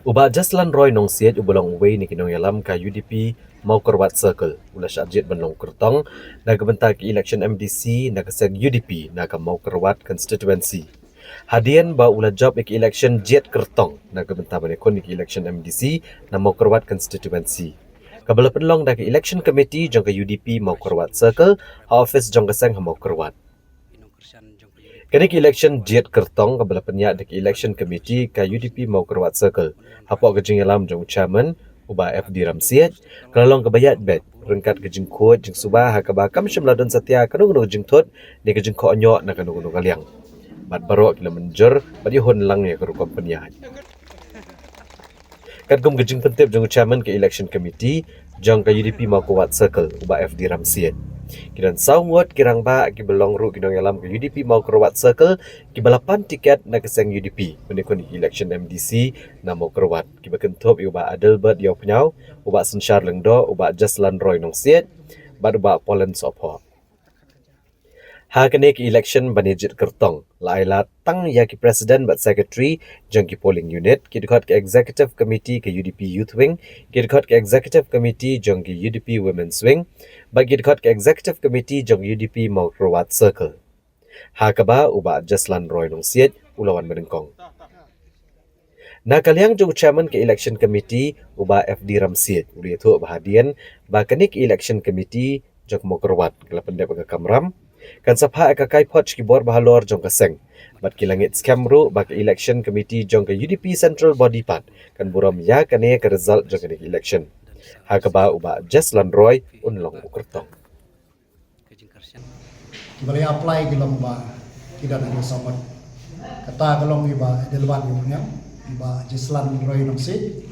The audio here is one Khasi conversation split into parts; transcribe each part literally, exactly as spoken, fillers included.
U Bah Jaslan Roy Nongsiej uba long uwei na ki nongïalam ka U D P Mawkyrwat Circle u la shah jied ban long kyrtong na ka bynta ka election M D C na ka seng U D P na ka Mawkyrwat constituency. Hadien ba u la jop ïa ka election jied kyrtong na ka bynta ban ïakhun ïa ka election M D C na Mawkyrwat constituency, kaba la pynlong da ka election committee jong ka U D P Mawkyrwat Circle ha office jong ka seng ha Mawkyrwat. Kane ka election jied kyrtong kaba la pynïaid da ka election committee ka U D P Mawkyrwat Circle hapoh ka jingïalam jong u chairman u Bah F D Ramsiej ka la long kaba ïaid beit ryngkat ka jingkhuid jingsuba ha kaba kam shym la don satia kano kano ka jingthut ne ka jingkohnguh na kano kano ka liang. Bad baroh ki la mynjur bad ïa hun lang ïa ka rukom pynïaid. Katkum ka jingpyntip jong u chairman ka election committee jong ka U D P Mawkyrwat Circle u Bah F D Ramsiej, ki don saw ngut ki rangbah kiba long ruh ki nongïalam ka U D P Mawkyrwat Circle kiba la pan tiket na ka seng U D P ban ïakhun ïa ka election M D C na Mawkyrwat, kiba kynthup ïa u Bah Adelbert Ïawphniaw, u Bah Synshar Lyngdoh, u Bah Jaslan Roy Nongsiej bad u Bah Polen Sohphoh. Ha kane ka election ban ïajied kyrtong la ai lad tang ïa ki president bad secretary jong ki polling unit, ki dkhot ka executive committee ka U D P Youth Wing, ki dkhot ka executive committee jong ki U D P Women's Wing bad ki dkhot ka executive committee jong U D P Mawkyrwat Circle, ha kaba u Bah Jaslan Roy Nongsiej u la wan banyngkong. Na ka liang jong u chairman ka election committee u Bah F D Ramsiej u la ïathuh ba hadien ba kane ka election committee jong ka Mawkyrwat ka la pyndep ïa ka kamram, kan sa phah ïa ka kaiphod sha ki bor ba halor jong ka seng bad ki la ngeit skhem ruh ba ka election committee jong ka U D P central body pat kan burom ïa kane ka result jong kane ka election, ha kaba u Bah Jaslan Roy un long u kyrtong. Kiba la apply ki long ba ki don haduh saw ngut. Kata ka long i Bah Adelbert Ïawphniaw, i Bah Jaslan Roy Nongsiej,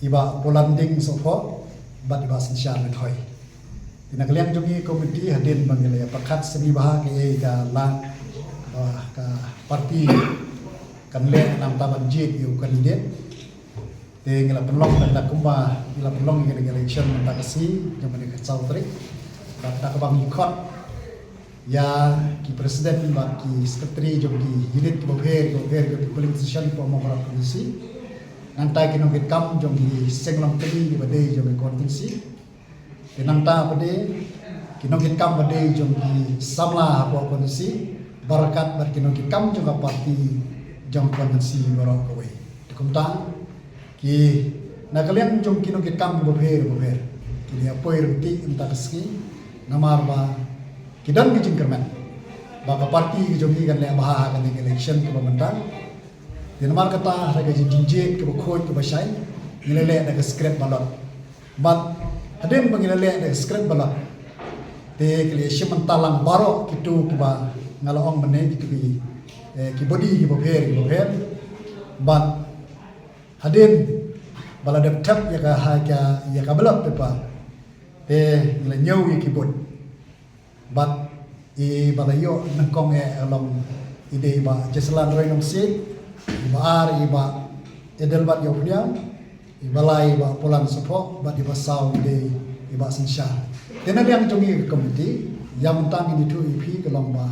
i Bah Polen Sohphoh bad i Bah Synshar Lyngdoh. Te na ka liang jong ngi committee hadien ba ngi la ïa pyrkhat sngewbha kaei ka lad ba ka party kan leh na ka bynta ban jied ïa u candidate. Te ngi la pynlong kata kumba ngi la pynlong ïa ka election mynta ka sngi jong ka dkhot saw tarik. Bad da kaba ngi khot ïa ki president bad ki secretary jong ki unit kiba pher kiba pher ki polling station kiba Mawkyrwat constituency. Nangta ki nongkitkam jong ki seng longkmie kiba dei jong ki constituency. Te nangta pat de ki nongkitkam ba dei jong ki samla hapoh constituency bad ryngkat bad ki nongkitkam jong ka party jong constituency baroh kawei. Te kumta ki na ka liang jong ki nongkitkam kiba pher kiba pher ki la ïa poi ryntih mynta ka sngi namar ba ki don ki jingkyrmen ba ka party ka jong ki kan leh bha ha kane ka election kaba mynta. Te namar kata ha ka jingjynjar kaba khuid kaba shai ngi la leh da ka secret ballot. Bad hadien ba ngi la leh da ka secret ballot te ki la ïa shim bynta lang baroh kito kiba nga la ong mynne kito ki, eh, ki body kiba pher kiba pher. Bad hadien ba la dep thep ïa ka ha ka ïa ka ballot paper te ngi la ñiew ïa ki vote. Bad i ba la ïoh nyngkong eh ka long i dei i Bah Jaslan Roy Nongsiej, i ba ar i Bah Adelbert Ïawphniaw, i ba lai i Bah Polen Sohphoh bad i ba saw i dei i Bah Synshar. Te na liang jong ngi ka committee ïa mynta ngin ïathuh ïa phi ka long ba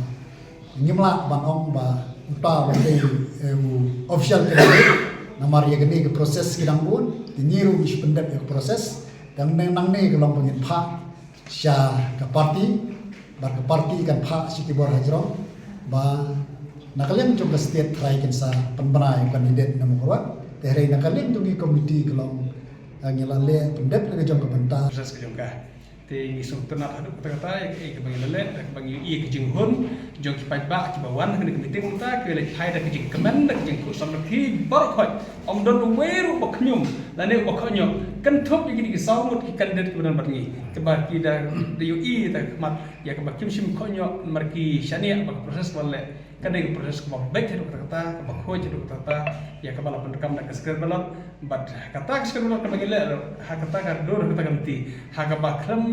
ngim lah ban ong ba uta ba dei, eh, u official candidate namar ïa kane ka process ki dang bun. Te ngi ruh ngi shu pyndep ïa ka process. Te nangne ka long ba ngin phah sha ka party bad ka party kan phah sha ki bor hajrong ba na ka liang jong ka state trai kin sa pynbna ïa u candidate na Mawkyrwat. Te hynrei na ka liang jong ki committee ka long, eh, ngi la leh pyndep na ka jong ka bynta. Process ka jong ka. Te ngi sngewtynnat haduh katta katta ïa kaei kaba ngi la leh, da kaba ngi ïohi ïa ka jinghun jong ki paidbah kiba wan ha kane ka meeting mynta, ki la leit phai da ka jingkmen, da ka jingkhuid samrkhie baroh khoit. Ym don uwei ruh uba khñium lane uba kohnguh. Kynthup ïa kine ki saw ngut ki candidate kiba don bad ngi, kiba ki da, da ïohi da ka khmat ïa kaba kim shym kohnguh namar ki shaniah ba ka process ba la leh ka dei ka process kaba beit haduh katta katta, kaba khuid haduh katta katta ïa kaba la pyndonkam da ka secret ballot. Bad kata ka secret ballot kaba ngi leh ruh ha kata ka dur kata ka kynti ha kaba khlem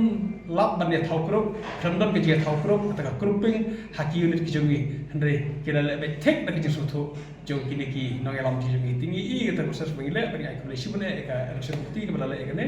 lap ban ïathaw krup, khlem don ka jingïathaw krup, kata ka grouping ha ki unit ki jong ngi. Hynrei ki la leh beit thik da ka jingsngewthuh jong kine ki nongïalam ki jong ngi. Te ngi i kata ka process ba ngi leh, ba ngi ai khublei shibun ïa ka election committee kaba la leh ïa kane.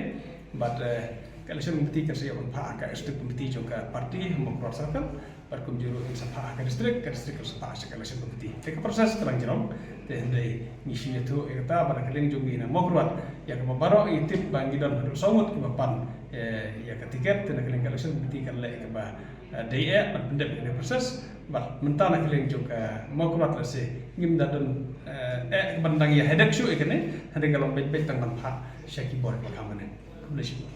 Bad, eh, ka election committee kan sa ïoh ban phah ha ka executive committee jong ka party ha Mawkyrwat Circle. Bad kumjuh ruh ngin sa phah ha ka district, ka district kan sa phah sha ka election committee. Te ka process ka dang jrong. Te hynrei ngi shu ïathuh ïa kata ba na ka liang jong ngi na Mawkyrwat, ïa kaba baroh ngi tip ba ngi don haduh saw ngut kiba pan, eh, ïa ka tiket. Te na ka liang ka election committee kan leh ïa kaba, eh, dei eh ban pyndep ïa ka process. Bad mynta na ka liang jong ka Mawkyrwat lehse ngim da don, eh, eh, ban dang ïa headache shuh ïa kane, hynrei ka long beit beit tang ban phah sha ki bor kiba kham mynne. Khublei shibun.